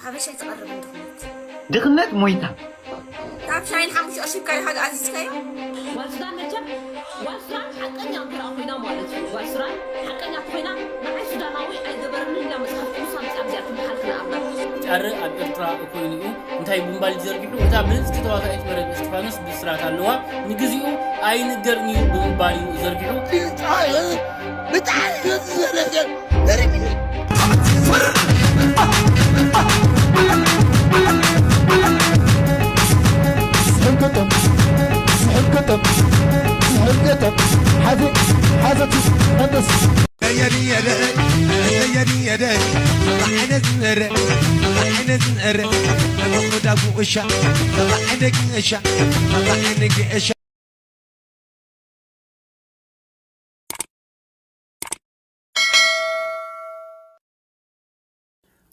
ሓበሻ ይትቐርብ ድኽነት። ድኽነት ሞይታ። ካብ ሻይን ሓሙሽተ ቅርሺ ካሊእ ሓደ ኣዚዝካዮ? ጓል ሱዳን መቸም ጓል ሱዳን ሓቀኛ እንተ ደኣ ኮይና ማለት እዩ። ጓል ሱዳን ሓቀኛ እንተ ኮይና ንዓይ ሱዳናዊ ኣይገበረንን ኢላ መጽሓፍ ቅዱስ ኣምጺኣ ኣብዚኣ ትበሃል ክንኣብላ። ጫረ ኣብ ኤርትራ ኮይኑ እዩ እንታይ ብምባል እዩ ዘርጊሑ? እታ ብልጽቲ ተዋሳኢት መረብ እስቲፋኖስ ብስራት ኣለዋ፣ ንግዚኡ ኣይንገርን እዩ ብምባል እዩ ዘርጊሑ። ብጣዕሚ ዘረገ ዘረግኒ ስሕል ገጠም ስሕል ገጠም ስሕል ገጠም ሓዘ ሓዘቲ መደስ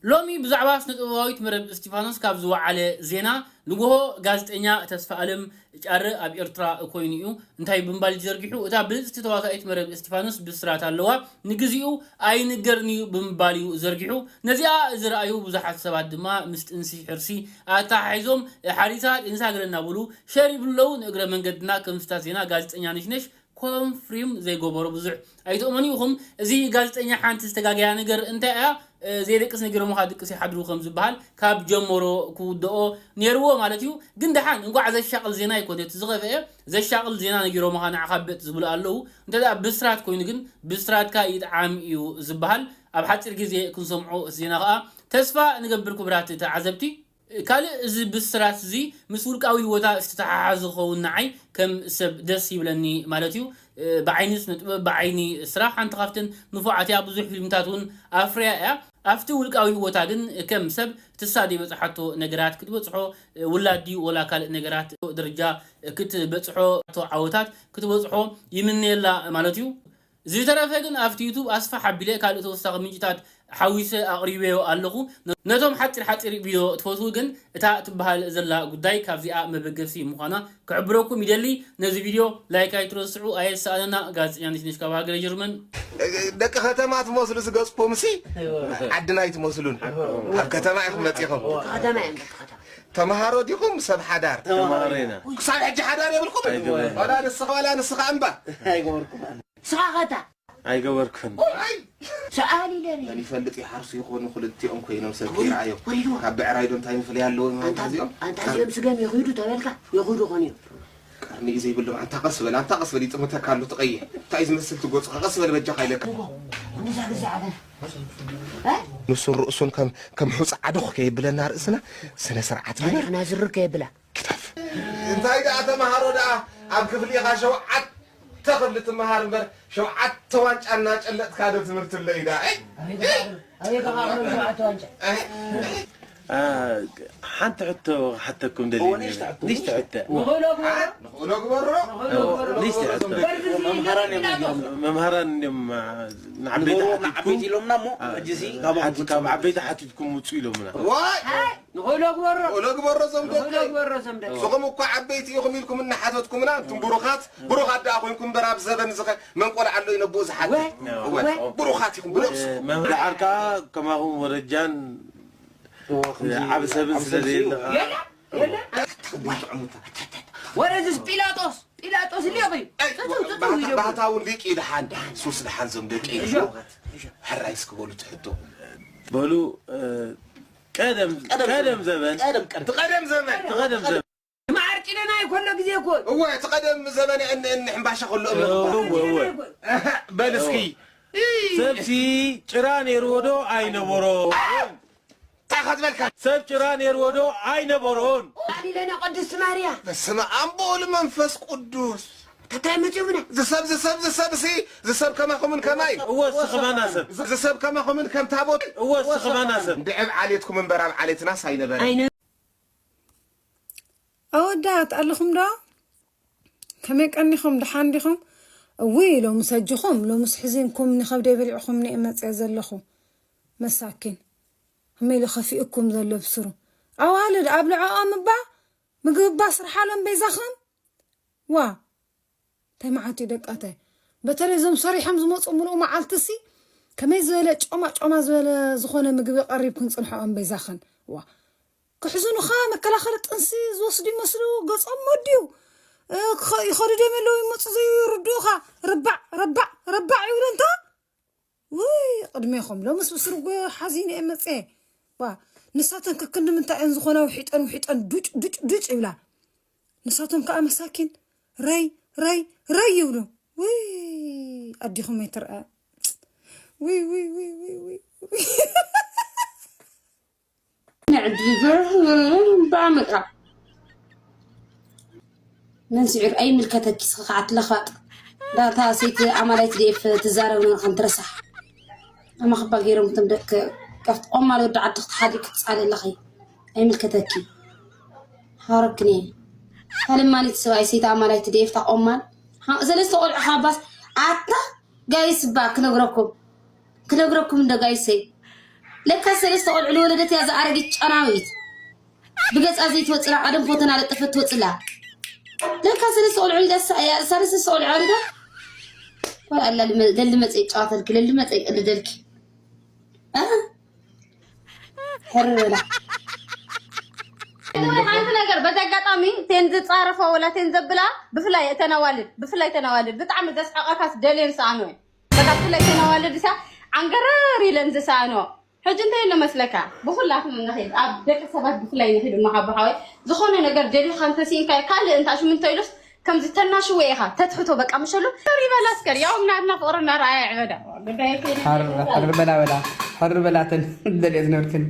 ሎሚ ብዛዕባ ስነ-ጥበባዊት መረብ እስቲፋኖስ ካብ ዝወዓለ ዜና ንግሆ ጋዜጠኛ ተስፋ ኣለም ጫረ ኣብ ኤርትራ ኮይኑ እዩ እንታይ ብምባል እዩ ዘርጊሑ? እታ ብልጽቲ ተዋሳኢት መረብ እስቲፋኖስ ብስራት ኣለዋ፣ ንግዚኡ ኣይንገርን እዩ ብምባል እዩ ዘርጊሑ። ነዚኣ ዝረኣዩ ብዙሓት ሰባት ድማ ምስ ጥንሲ ሕርሲ ኣተሓሒዞም ሓሪሳ ጢንሳ ግረ እናበሉ ሸር ይብሉ ኣለዉ። ንእግረ መንገድና ከም ስታት ዜና ጋዜጠኛ ነሽነሽ ኮንፍሪም ዘይገበሮ ብዙሕ ኣይትእመኑ ኢኹም። እዚ ጋዜጠኛ ሓንቲ ዝተጋገያ ነገር እንታይ እያ? እ፣ ዘይደቅስ ነጊሮምኻ ድቅስ ይሓድሩ ከም ዝበሃል ካብ ጀመሮ ክውደኦ ነይርዎ ማለት እዩ። ግን ደሓን እንኳዕ ዘሻቕል ዜና ኣይኮነ እቲ ዝኸፍአ፣ ዘሻቕል ዜና ነጊሮምኻ ንዓኻ በጥ ዝብሉ ኣለዉ። እንተ ደኣ ብስራት ኮይኑ ግን ብስራትካ ይጥዓም እዩ ዝበሃል። ኣብ ሓፂር ግዜ ክንሰምዖ እቲ ዜና ኸኣ ተስፋ ንገብር ክቡራት ተዓዘብቲ። ካልእ እዚ ብስራት እዚ ምስ ውልቃዊ ህይወታ ዝተተሓሓዘ ክኸውን ንዓይ ከም ሰብ ደስ ይብለኒ ማለት እዩ። እ፣ ብዓይኒ ስነ ጥበብ፣ ብዓይኒ ስራሕ ሓንቲ ካብተን ንፉዓት እያ። ብዙሕ ፊልምታት እውን ኣፍርያ እያ። ኣብቲ ውልቃዊ ህይወታ ግን ከም ሰብ ትሳ ዘይበጽሓቶ ነገራት ክትበጽሖ፣ እ፣ ውላድ ድዩ ወላ ካልእ ነገራት ደረጃ ክትበጽሖ፣ ዓወታት ክትበጽሖ ይምነየላ ማለት እዩ። ዝተረፈ ግን ኣብቲ ዩቱብ ኣስፍሕ ኣቢለ ካልእ ተወሳኺ ምንጭታት ሓዊሰ ኣቕሪበዮ ኣለኹ። ነቶም ሓጺር ሓጺር ቪድዮ ትፈትዉ ግን እታ ትበሃል ዘላ ጉዳይ ካብዚኣ መበገሲ ምዃና ክሕብረኩም ይደሊ። ነዚ ቪድዮ ላይክ ኣይትረስዑ፣ ኣየሰኣነና። ጋዜጠኛ ነሽነሽ ካብ ሃገረ ጀርመን። ደቂ ከተማ ትመስሉ ዝገጽኩም ሲ ዓድና ኣይትመስሉን። ካብ ከተማ ኢኹም መጺኹም። ከተማ እዮም ደቂ ከተማ። ተምሃሮ ዲኹም ሰብ ሓዳር? ተምሃሮ ኢና። ክሳብ ሕጂ ሓዳር የብልኩም? ኣይገበርኩን። ዋላ ንስኻ ዋላ ንስኻ እምባ። ኣይገበርኩም። ንስኻ ኸታ ኣይገበርኩን። ኣይ ሰኣል ኢለን እዩ። መን ይፈልጥ ይሓርሱ ይኾኑ ክልቲኦም ኮይኖም ሰብ ይረኣዮም። ወሪድዎ። ካብ ብዕራይ ዶ እንታይ ምፍለይ ኣለዎም ኣብዚ እዚኦም? ኣንታ እዚኦም ስገም ይኽዱ ተበልካ ይኽዱ ኾኑ እዮም። ቀርኒ እዩ ዘይብሎም። ኣንታ ቀስ በል፣ ኣንታ ቀስ በል ይጥምተካ ኣሎ ትቐይሕ። እንታይ እዩ ዝመስል ትጎጽ? ቀስ በል በጃኻ ኢለካ። ንዛ ግዜ ዓበና። ንሱን ርእሱን ከም ከም ሑጻ ዓዶኽ ከየብለና ርእስና ስነ ስርዓት ግበር። ታሪኽና ዝርር ከየብላ። እንታይ ደኣ ተምሃሮ ደኣ ኣብ ክፍሊ ኢኻ ሸውዓተ ክፍሊ ትምሃር እምበር ሸውዓተ ዋንጫ እናጨለጥካ ዶ ትምህርቲ ኣሎ እዩ ደኣ? ኣበይ ገባዕሮ ሸውዓተ ዋንጫ? ሓንቲ ሕቶ ሓተኩም ደሊ ንሽቲ ሕቶ። ንኽእሎ ግበሮ። ንኽእሎ ግበሮ። ንሽቲ ሕቶ። መምሃራን እዮም ንዓበይቲ ሓቲትኩም ኢሎምና እሞ ሕጂ እዚ ካብ ዓበይቲ ሓቲትኩም ውፁ ኢሎምና። ዋይ ንኽእሎ ግበሮ። ንኽእሎ ግበሮ ዞም ደቀይ። ግበሮ ዘምደ ንስኹም እኳ ዓበይቲ ኢኹም ኢልኩም እናሓተትኩምና፣ እንቱም ብሩኻት፣ ብሩኻት ደኣ ኮይንኩም እምበር ኣብ ዘበን ዝኸ መንቆልዓ ኣሎ እዩ ነቦኡ ዝሓትት። እወ፣ ብሩኻት ኢኹም ብነብሱ። መምህር ዓርካ ከማኹም ወረጃን ዓብ ሰብን ስለዘየለ የለ የለ። ወረዝስ ጲላጦስ ጲላጦስ ሊቕ እዩ። ጽጹም ጽጹም እዩ። ባህታውን ሊቅ እዩ። ደሓን ሱስ ደሓን ዞም ደቂ እዩ። ሕራይ እስኪ በሉ ትሕቶ። በሉ ቀደም ቀደም ዘበን ትቐደም ዘመን ትቐደም ዘበን ማዓር ጭደና ይኮሎ ግዜ እኮ እወ ትቐደም ዘመን እን እን ሕምባሻ ከሎ እምነ እወ እወ በል እስኪ ሰብሲ ጭራ ነይርዎ ዶ ኣይነበሮ? እንታይ ኢኻ ዝበልካ? ሰብ ጭራ ነይርዎ ዶ ኣይነበሮን? ኣሊለና ቅድስት ማርያ በስመ ኣብ ወወልድ መንፈስ ቅዱስ ተታይ መፅዮምና ዝሰብ ዝሰብ ዝሰብ ሲ ዝሰብ ከማኹምን ከማይ እወ እስኺ ኸማና ሰብ ዝሰብ ከማኹምን ከም ታቦት እወ እስኺ ኸማና ሰብ እንድዕብ ዓሌትኩም እምበር ኣብ ዓሌትናስ ኣይነበረ ኣይነ ኣወዳት ኣለኹም ዶ? ከመይ ቀኒኹም? ደሓን ዲኹም? እውይ ሎምስ ኣጆኹም፣ ሎምስ ሕዚንኩም ንኸብደይ በሊዕኹምኒ እየ መፅየ ዘለኹ። መሳኪን ከመይ ኢሉ ከፊኡኩም ዘሎ ብስሩ። ኣዋልድ ኣብ ልዕኦም እባ ምግቢ እባ ስርሓሎም በይዛኽን። ዋ እንታይ መዓት እዩ ደቃተ። በተለይ እዞም ሰሪሖም ዝመፁ ሙሉእ መዓልቲ ሲ ከመይ ዝበለ ጮማ ጮማ ዝበለ ዝኾነ ምግቢ ቀሪብክን ፅንሖኦም በይዛኽን። ዋ ክሕዝኑኻ መከላኸሊ ጥንሲ ዝወስዱ ይመስሉ። ገጾም መድዩ ይኸዱ ደም የለው ይመፁ ዘይርድኡኻ። ረባዕ ረባዕ ረባዕ ይብሉ እንታ ውይ ቅድሜኹም ሎምስ ብስርጎ ሓዚነ እየ መፅየ። ዋ ንሳተን ከክንዲ ምንታይ እየን ዝኾና ውሒጠን ውሒጠን ዱጭ ዱጭ ዱጭ ይብላ። ንሳቶም ከዓ መሳኪን ረይ ረይ ረይ ይብሉ። ውይ ኣዲኹም ኣይትርአ። ውይ ውይ ውይ ውይ ውይ ንዕድል ባመጣ መን ስዑር ኣይምልከተኪ ስኻ ከዓት ለኽባጥ ዳታ ሰይቲ ኣማላይ ትዲኤፍ ትዛረብ ነርካ እንትረሳሕ ኣማኽባ ገይሮም እቶም ደቂ ቀፍቲ ቆማል ወዲ ዓዲ ክትሓዲ ክትጻለ ኣለኺ ኣይምልከተኪ ሃረክኒ ታለማኒት ሰብኣይ ሰይቲ ኣማላይ ትዲኤፍ ታቆማል ሰለስተ ቆልዑ ካባስ ኣታ ጋይስ ባ ክነግረኩም ክነግረኩም እንዶ ጋይሰይ ለካ ሰለስተ ቆልዑ ዝወለደት እያ ዝኣረጊት ጨናዊት ብገፃ ዘይትወፅላ ቀደም ፎቶና ለጠፈት ትወፅላ ለካ ሰለስተ ቆልዑ ወሊዳ እሳ እያ እሳ ሰለስተ ቆልዑ ወሊዳ ዋላ ኣላ ለሊ መፀ ይጫወተልኪ ለሊ መፀ ይቀልደልኪ ሕር በላ ሓንቲ ነገር በዚ ኣጋጣሚ ቴን ዝፃረፎ ወላ ቴን ዘብላ ብፍላይ እተን ኣዋልድ ብፍላይ እተን ኣዋልድ ብጣዕሚ ዘስሕቐካስ ደልየን ሰኣኖ እዩ በቃ ብፍላይ እተን ኣዋልድ ሳ ዓንገረር ኢለን ዝሰኣኖ ሕጂ እንታይ ኣሎ መስለካ ብኩላትና ንኺድ ኣብ ደቂ ሰባት ብፍላይ ንኺድ እሞ ሓቦ ሓወይ ዝኾነ ነገር ደሊኻ እንተሲኢንካዮ ካልእ እንታ ሽምንቶ ኢሉስ ከምዚ ተናሽዎ ኢኻ ተትሕቶ በቃ ምሸሉ ይበላ እስከ ያው ናትና ፍቕሪ እናረኣየ ዕበዳ ግዳይ ከይነ ሓር ሓር በላ በላ ሓር በላተን ደልየ ዝነበርክን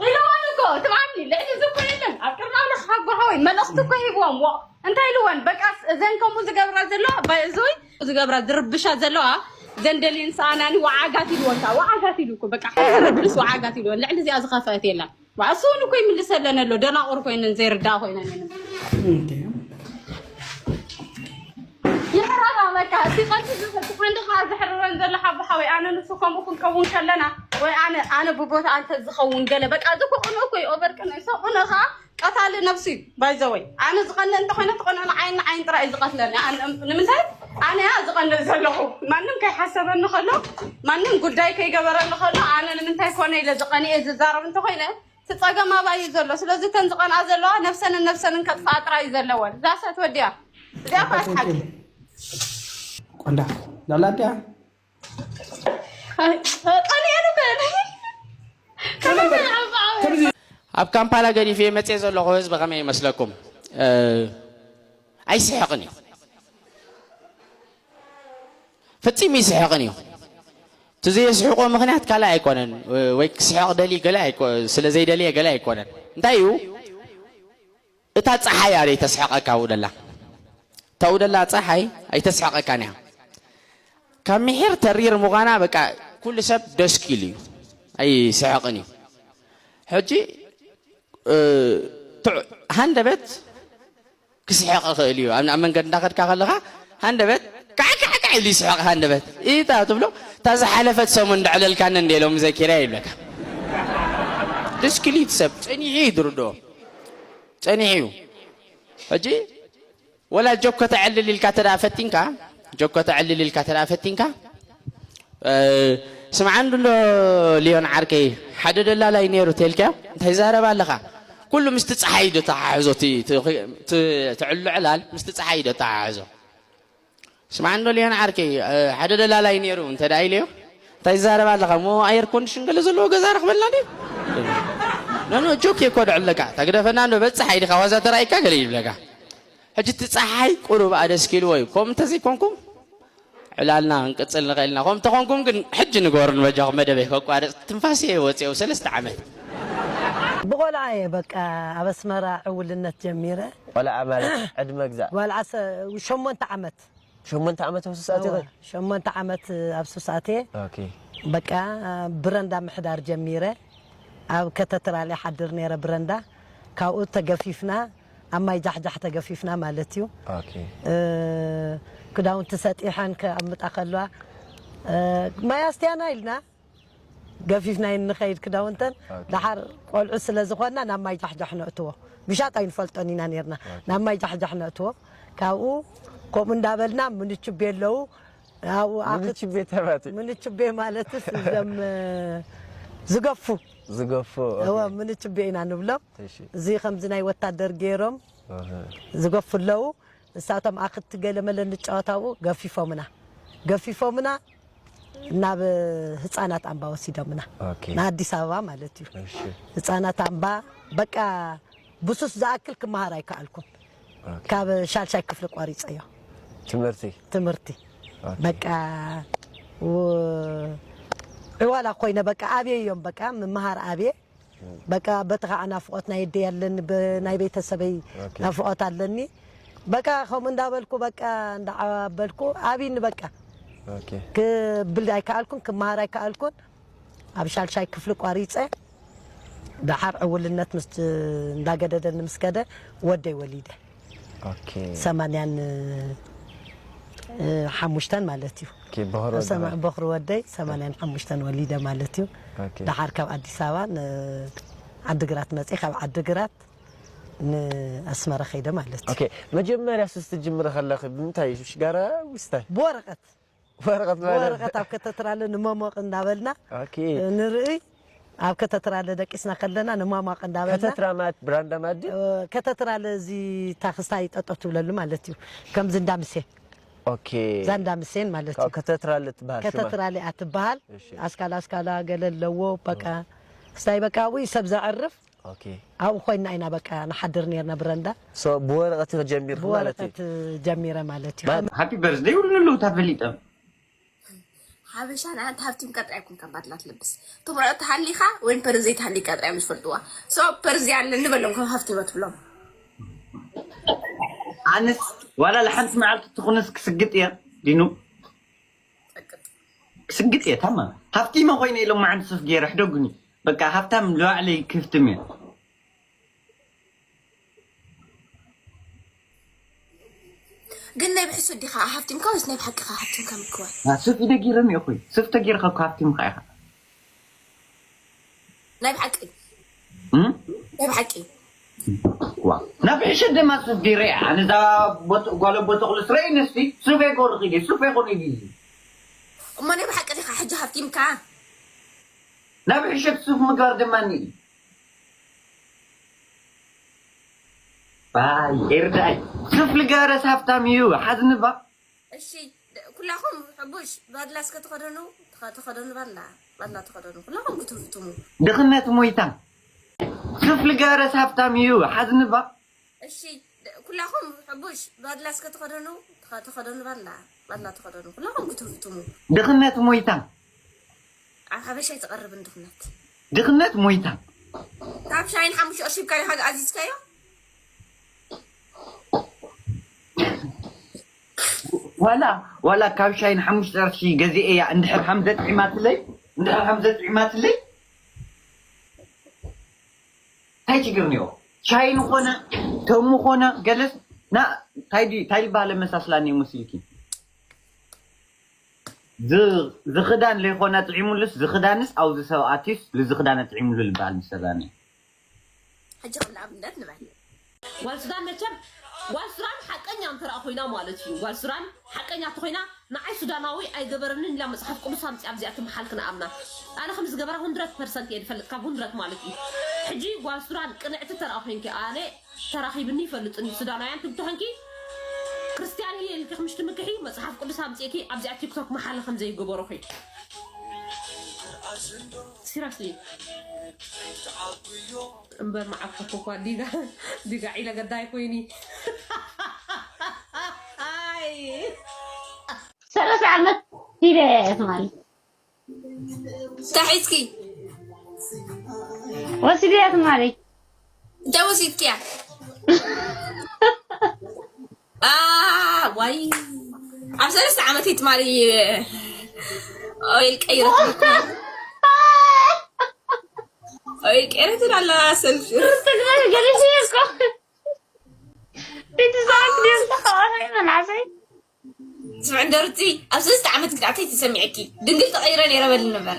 ኢልዋን እኮ ትብዓኒ ልዕሊ እዚ እኮ የለን ኣብ ቅድሚ ኣምላኽ ሓጎ ሓወይ መልእኽቲ እኮ ሂብዎም ዎ እንታይ ኢልወን በቃ እዘን ከምኡ ዝገብራ ዘለዋ ባይዞይ ዝገብራ ዝርብሻ ዘለዋ ዘን ደልየን ሰኣናኒ ወዓጋት ኢልወን ከዓ ወዓጋት ኢሉ እኮ በቃ ሓንቲ ረብልስ ወዓጋት ኢልወን ልዕሊ እዚኣ ዝኸፈአት የላን እሱውን እኮ ይምልሰለን ኣሎ ደናቑር ኮይነን ዘይርዳእ ኮይነን የለን ይሕራራ በቃ እቲ ቀንዲ እቲ ቀንዲ ከዓ ዘሕርረን ዘሎ ሓቦ ሓወይ ኣነ ንሱ ከምኡ ክንከውን ከለና ወይ ኣነ ኣነ ብቦታ ኣንተ ዝኸውን ገለ በቃ እዚ ኮቅንኦ እኮ እዩ ኦቨር ቅንእ ሰቅንኦ ከዓ ቀታሊ ነብሱ እዩ ባይዘወይ ኣነ ዝቀንእ እንተኮይነ ትቀንኦ ንዓይን ንዓይን ጥራይ እዩ ዝቀትለኒ ኣነ ንምንታይ ኣነ እያ ዝቀንእ ዘለኹ ማንም ከይሓሰበኒ ከሎ ማንም ጉዳይ ከይገበረኒ ከሎ ኣነ ንምንታይ ኮነ ኢለ ዝቀንኤ ዝዛረብ እንተኮይነ እቲ ጸገም ኣባይ እዩ ዘሎ ስለዚ እተን ዝቀንኣ ዘለዋ ነብሰንን ነብሰንን ከጥፍኣ ጥራይ እዩ ዘለወን እዛ ሰብ ትወዲያ እዚኣ እኳ ኣስሓቂ ቆንዳ ላላ ድያ ቀንኤ ንበል ኣብ ካምፓላ ገዲፈ መፅየ ዘለኹ ህዝቢ ከመይ ይመስለኩም? ኣይስሕቕን እዩ። ፈፂሙ ይስሕቕን እዩ። እቲ ዘየስሕቆ ምኽንያት ካልእ ኣይኮነን። ወይ ክስሕቕ ደልዩ ገለ ኣይኮ- ስለ ዘይደልየ ገለ ኣይኮነን። እንታይ እዩ? እታ ፀሓይ እያ ዘይተስሕቐካ ኣብኡ ደላ። እታ ኣብኡ ደላ ፀሓይ ኣይተስሕቐካን እያ። ካብ ምሒር ተሪር ምዃና በቃ ኩሉ ሰብ ደስኪሉ እዩ ኣይስሕቕን እዩ ሕጂ እ፣ ትዕ- ሃንደበት ክስሕቕ ይኽእል እዩ ኣብ ኣብ መንገዲ እንዳኸድካ ከለኻ ሃንደበት ካዕካዕካዕ ኢሉ ይስሕቕ ሃንደበት ኢታ ትብሎ እታ ዝሓለፈት ሰሙን እንዳዕለልካኒ እንደ ሎም ዘኪራ ይብለካ ድስክሊት ሰብ ፀኒሑ እዩ ድርድኦ ፀኒሑ እዩ ሕጂ ወላ ጆኮ ተዕልል ኢልካ ተዳ ፈቲንካ ጆኮ ተዕልል ኢልካ ተዳ ፈቲንካ ስምዓኒ ዶ ሊዮን ዓርከይ ሓደ ደላላይ ነይሩ ተልካ እንታይ ዛረብ ኣለኻ ኩሉ ምስቲ ፀሓይ ዶ ተሓሕዞ ትዕሉ ዕላል ምስቲ ፀሓይ ዶ ተሓሕዞ ስምዓኒ ዶ ሊዮን ዓርከይ ሓደ ደላላይ ነይሩ እንተ ደኣ ኢለዮ እንታይ ዛረብ ኣለኻ እሞ ኣየር ኮንዲሽን ገለ ዘለዎ ገዛ ረኽበልና ድዩ ኖኖ ጆክ የኮ ድዕለካ ተግደፈና ዶ በፀሓይ ዲኻ ዋዛ ተራኢካ ገለ ይብለካ ሕጂ እቲ ፀሓይ ቁሩብ ኣደስኪልዎ እዩ። ከምኡ እንተዘይኮንኩም ዕላልና ክንቅፅል ንኽእል ኢና። ከምኡ እንተኾንኩም ግን ሕጂ ንገሩኒ በጃኹም መደበይ ከቋርፅ ትንፋሰይ ወፂኦ ሰለስተ ዓመት። ብቆልዓ እየ በቃ ኣብ ኣስመራ ዕውልነት ጀሚረ። ቆልዓ ማለት ዕድመ ግዛእ? ጓልዓ ሸሞንተ ዓመት። ሸሞንተ ዓመት ኣብ ሱሳት ኢኺ? ሸሞንተ ዓመት ኣብ ሱሳት እየ። ኦኬ። በቃ ብረንዳ ምሕዳር ጀሚረ። ኣብ ከተትራል ይሓድር ነይረ ብረንዳ። ካብኡ ተገፊፍና ኣብ ማይ ጃሕጃሕ ተገፊፍና ማለት እዩ። ኦኬ። እ፣ ክዳውንቲ ሰጢሐን ከኣምጣ ከለዋ እ፣ ማይ ኣስትያና ኢልና ገፊፍና ንኸይድ ክዳውንተን። ኦኬ። ደሓር ቆልዑ ስለ ዝኾንና ናብ ማይ ጃሕጃሕ ነእትዎ። ምሻጥ ኣይንፈልጦን ኢና ነርና። ናብ ማይ ጃሕጃሕ ነእትዎ። ካብኡ ከምኡ እንዳበልና ምንችቤ ኣለዉ። ኣብኡ ኣኽ- ምንችቤ ተባቲ። ምንችቤ ማለትስ እዞም እ፣ ዝገፉ ዝገፉ። እወ ኦኬ። ምንችቤ ኢና ንብሎም። እሺ። እዚ ከምዚ ናይ ወታደር ገይሮም ኣህ። ዝገፉ ኣለዉ። ንሳቶም ኣኽቲ ገለመለ ንጫወታኡ ገፊፎምና። ገፊፎምና ናብ ህፃናት ኣምባ ወሲዶምና። ኦኬ። ንኣዲስ ኣበባ ማለት እዩ። እሺ። ህፃናት ኣምባ በቃ ብሱስ ዝኣክል ክመሃር ኣይከኣልኩን። ኦኬ። ካብ ሻልሻይ ክፍሊ ቆሪፀዮ ትምህርቲ። ትምህርቲ ኦኬ። በቃ ው- ዕዋላ ኮይነ በቃ ኣብየዮም በቃ ምምሃር ኣብየ በቃ በቲ ከዓ ናፍቆት ናይ ደይ ኣለኒ ብ- ናይ ቤተሰበይ ኦኬ። ናፍቆት ኣለኒ በቃ ከምኡ እንዳበልኩ በቃ እንዳዓበልኩ ኣብኒ በቃ ኦኬ። ክብል ኣይከኣልኩን ክመሃር ኣይከኣልኩን ኣብ ሻልሻይ ክፍሊ ቋሪፀ ደሓር ዕውልነት ምስ እንዳገደደኒ ምስ ከደ ወደይ ወሊደ ኦኬ። ሰማንያን እ፣ ሓሙሽተን ማለት እዩ ኦኬ። በኽሮ ሰማ- በኽሪ ወደይ ሰማንያን ሓሙሽተን ወሊደ ማለት እዩ ኦኬ። ደሓር ካብ ኣዲስ ኣበባ ን- ዓድግራት መፅእ ካብ ዓድግራት ንኣስመራ ከይደ ማለት እዩ ኦኬ። መጀመርያ ሱስ ትጅምሪ ከለኺ ብምንታይ እዩ? ሽጋራ ምስታይ? ብወረቀት ወረቀት ማለት ብወረቀት ኣብ ከተትራለ ንመሞቅ እንዳበልና ኦኬ። ንርኢ ኣብ ከተትራለ ደቂስና ከለና ንማማቅ እንዳበልና ከተትራ ማለት ብራንዳ ማዲ? እ፣ ከተትራለ እዚ ታክስታይ ጠጠው ትብለሉ ማለት እዩ ከምዚ እንዳምሴ ኦኬ። እዛ እንዳምሴን ማለት ካብ እዩ ከተትራለ ትበሃል ሽማ? ከተትራለ እያ ትበሃል እሺ። ኣስካላ ኣስካላ ገለ ኣለዎ በቃ ክስታይ በቃ ኣብኡ እዩ ሰብ ዘዕርፍ ኦኬ። ኣብኡ ኮይና ኢና በቃ ንሓድር ነርና ብረንዳ ሶ ብወረቀት ጀሚርኩ ማለት እዩ። ብወረቀት ጀሚረ ማለት እዩ ማ- ሃፒ በርዝደይ ይብሉሉ ተፈሊጦም ሓበሻ ንኣንቲ ሃብቲም ቀጥራይ ይኩን ካብ ባድላ ትለብስ ትምዖ ተሃሊኻ ወይም ፐርዝ ዘይተሃሊካ ጥራይ እዮም ዝፈልጥዋ ሶ ፐርዝ ኣለኒ በሎም ከም ሃብቲም ትብሎም ኣነስ ዋላ ለሓንቲ መዓልቲ ትኹንስ ክስግጥ እየ ዲኑ ክስግጥ እየ ታማ ሃፍቲመ ኮይነ ኢሎም መዓንቲ ሱፍ ገይረ ሕደጉኒ በቃ ሃብታም ልባዕለይ ክፍትም እየ ግን ናይ ብሕሱ ዲኻ ሃብቲምካ ወይስ ናይ ብሓቂኻ ሃብቲምካ ምክዋል ሱፍ ኢደ ገይረኒ እኹ ሱፍ ተገይርካ እኮ ሃብቲምካ ኢኻ ናይ ብሓቂ እም? ናይ ብሓቂ ዋ ናብ ሕሸት ደማ ሱፍ ገይረ እያ ኣነ እዛ ቦት- ጓሎ ቦተቕሉ ስረይ ነስቲ ሱፍ የጎርኺ ሱፍ የጎርኺ እሞ ናይ ብሓቂ ዲኻ ሕጂ ሃብቲምካ ናብ ሕሸት ሱፍ ምግባር ድማ ኒ ባይ ኤርዳይ ሱፍ ልገረስ ሃብታም እዩ ሓዝንባ እሺ ደ- ኩላኹም ሕቡሽ ባድላ እስከ ተኸደኑ ተኸ- ተኸደኑ ባድላ ባድላ ተኸደኑ ኩላኹም ክትህፍትሙ ድኽነት ሞይታ ሱፍ ልገረስ ሃብታም እዩ ሓዝንባ እሺ ደ- ኩላኹም ሕቡሽ ባድላ እስከ ተኸደኑ ተኸ- ተኸደኑ ባድላ ባድላ ተኸደኑ ኩላኹም ክትህፍትሙ ድኽነት ሞይታ ኣብ ሓበሻ ኣይትቐርብን ድኽነት ድኽነት ሞይታ ካብ ሻይን ሓሙሽተ ቅርሺ ብካ ዲኻ ኣዚዝካዮ ዋላ ዋላ ካብ ሻይን ሓሙሽተ ቅርሺ ገዚኤ እያ እንድሕር ሓምዘ ጥዒማትለይ እንድሕር ሓምዘ ጥዒማትለይ እንታይ ችግር እኒኦ ሻይን ኾነ ተሙ ኾነ ገለስ ና ታይ ድዩ ታይ ዝበሃለ መሳስላኒ እዩ ሙስልኪ ዝ- ዝኽዳን ለይኾነ ጥዒሙሉስ ዝኽዳንስ ኣብዚ ሰብ ኣትዩስ ልዝኽዳነ ጥዒሙሉ ልበሃል ምሰላኒ ሕጂ ከም ንኣብነት ንበል ጓል ሱዳን መቸም ጓል ሱዳን ሓቀኛ እንተረኣ ኮይና ማለት እዩ ጓል ሱዳን ሓቀኛ እንተኮይና ንዓይ ሱዳናዊ ኣይገበረንን ኢላ መፅሓፍ ቅዱስ ኣምፅኣ ኣብዚኣ ትምሓልክ ንኣምና ኣነ ከም ዝገበራ hundred percent እየ ዝፈልጥ ካብ hundred ማለት እዩ ሕጂ ጓል ሱዳን ቅንዕቲ ተረኣ ኮይንኪ ኣነ ተራኺብኒ ይፈልጥን እዩ ሱዳናውያን ትምትኾንኪ ክርስትያን እየ ኢልኪ ክምሽ ትምክሒ መፅሓፍ ቅዱስ ኣምፅእኪ ኣብዚኣ ቲክቶክ መሓለ ከም ዘይገበርኹ seriously እምበር መዓኮኮ እኳ ዲጋ ዲጋ ዒለ ገዳይ ኮይኒ ኣይ ሰለስተ ዓመት ሂደ ትማሊ ተሒዝኪ ወሲድያ ትማሊ እንታይ ወሲድክያ ዋይ ኣብ ሰለስተ ዓመት ትማሊ ኦይል ቀይረት ኦይል ቀይረት ኣላ ሰልፊ ትግራይ ገዲሽ እኮ እቲ ሰዓት ግን ተኸዋሳይ መናእሰይ ስምዕ እንደርፂ ኣብ ሰለስተ ዓመት ግዳዕተይ ትሰሚዐኪ ድንግል ተቐይረ ነይረ በል ነበር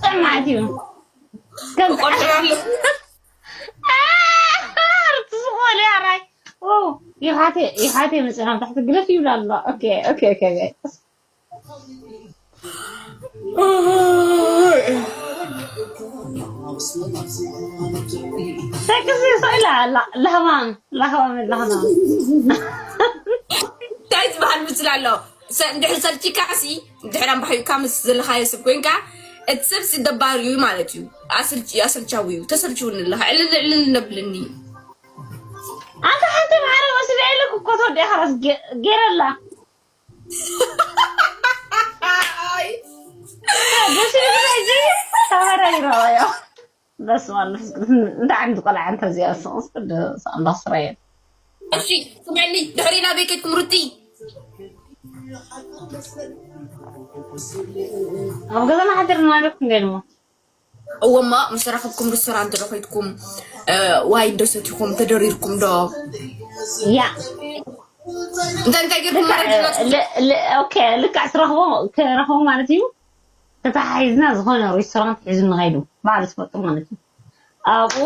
ሰማዕት እዩ ቆልዑ ኣለዉ ርት ዝኾነ ኣራይ ይኻ ይሓት የምፅእ ናብ ታሕቲ ግለፍ ይብል ኣሎ። ኦኬ፣ ኦኬ፣ ኦኬ፣ ኦኬ። ደቂ ዚ ይኽእላ ላ-፣ ላህባን፣ ላህባን፣ ላህባን። እንታይ ዝበሃል ምስላ ኣሎ? ሰ-፣ እንድሕር ሰልቺካ ሲ፣ እንድሕር ኣምባሕዩካ ምስ ዘለኻዮ ሰብ ኮይንካ፣ እቲ ሰብ ሲ ደባሪ እዩ ማለት እዩ። ኣሰልቺ-፣ ኣሰልቻዊ እዩ። ተሰልችውኒ ኣለኻ። ዕልል፣ ዕልል ነብልኒ። ኣንታ ሓንቲ ማዕረ ወሲደ ኢለክ እኮ ተወዲኣ፣ ኸላስ ገ-፣ ገይረላ። ኣይ። ደስ ይብል ሕጂ ተበራይረዋዮ። በስመ ኣብ መንፈስ ቅዱስ። እንዳ ዓንዲ ቆልዓ እንተ እዚኣ ስቕስ ቅዱስ ኣምላኽ ስራኤል። እሺ፣ ስምዕኒ፣ ድሕሪ ናበይ ከድኩም ሩቲ? ኣብ ገዛና ሓዲርና ኣለኩም ገድሞ። እወማ፣ ምስ ረኸብኩም ሬስቶራንት ዶ ከይድኩም፣ እ፣ ዋይን ዶ ሰቲኹም፣ ተደሪርኩም ዶ? ያ። እንታይ እንታይ ጌርኩም ልክዕ፣ ማለት ነው? ል-፣ ል-፣ ኦኬ፣ ልክዕ ትረኽቦ፣ ክረኽቦ ማለት እዩ። ተተሓሒዝና ዝኾነ ሬስቶራንት ሒዙ ንኸይዱ፣ ባዕሉ ዝፈልጦ ማለት እዩ። ኣብኡ፣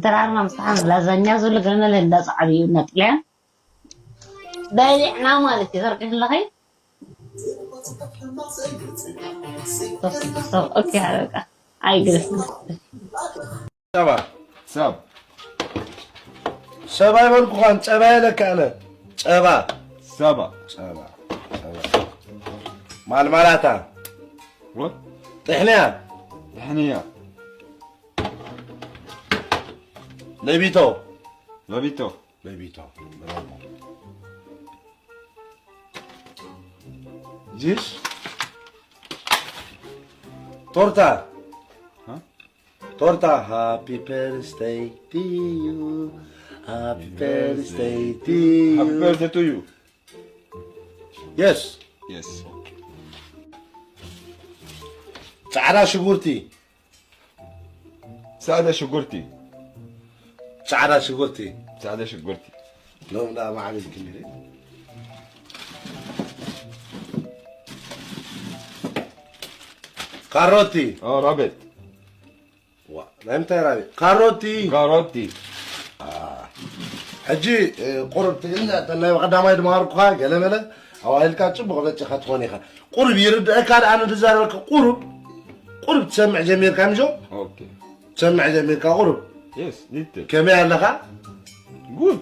ድራርና ምሳሓን ላዛኛ ዘሎ ገለ መለ እንዳጸዓዱ እዩ፣ እና ጥልያን በሊዕና ማለት እዩ። ተረዲእክለኺ? ኦኬ፣ በቃ። ኣይግደስ። ጸባ። ሰብ። ሰብ ኣይበልኩኻን፣ ጸባ ኢለካ ኣነ። ጸባ። ሰባ። ጸባ። ጸባ። ማልማላታ። ወ? ጥሕንያ። ጥሕንያ። ለቢቶ። ለቢቶ። ለቢቶ። ብራቮ። ዚስ። ቶርታ። ሃ? ቶርታ፣ ሃፒ በርዝደይ ቱ ዩ፣ ሃፒ በርዝደይ ቱ ዩ። ሃፒ በርዝደይ ቱ ዩ። የስ። የስ። ጻዕዳ ሽጉርቲ። ጻዕዳ ሽጉርቲ። ጻዕዳ ሽጉርቲ። ጻዕዳ ሽጉርቲ። ሎም ደኣ ማዕበል ክልል። ካሮቲ። ኦ፣ ሮቤት። ዋ፣ ናይ ምንታይ ራቢ? ካሮቲ። ካሮቲ። አ፣ ሕጂ፣ እ፣ ቁሩብ ትግርኛ፣ እተን ናይ ቀዳማይ ድማሃርኩኻ፣ ገለ መለ፣ ኣዋሂልካ ጽቡቕ በጺኻ ትኾን ኢኻ። ቁሩብ ይርድኣካ ደኣ፣ ኣነ ዝዛረበካ ቁሩብ፣ ቁሩብ ትሰምዕ ጀሚርካ፣ ምሾ? ኦኬ። ትሰምዕ ጀሚርካ ቁሩብ? የስ፣ ሊትል። ከመይ ኣለኻ? ጉድ።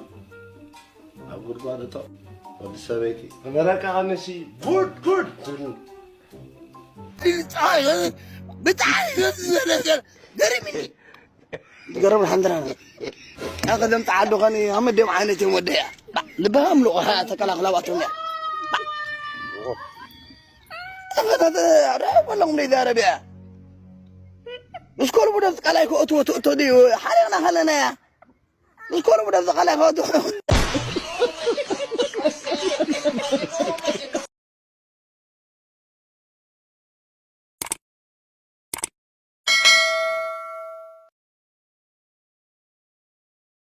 ኣብ ጉድጓድ እቶ፣ ወዲ ሰበይቲ። ነበረካ ኸምሲ፣ ጉድ፣ ጉድ ትብል። ብጣዕሚ፣ ብጣዕሚ ዘደንገር፣ ገሪምኒ። ዝገርም ሓንቲ ነገር። ቀደም ተዓዱ ኸኒ ኣብ መደም ዓይነት እዮም ወደያ። ልባም ልቑሓ ተከላኽላባቶም እያ። ተፈተተ፣ ኣረ፣ በሎም ዘይዛረብ እያ። ምስ ኮልቡ ደም ቃላይ ክእትዎ ትእቶ ድዩ? ሓሪቕና ኸለና እያ። ምስ ኮልቡ ደም ቃላይ ክእትዎ።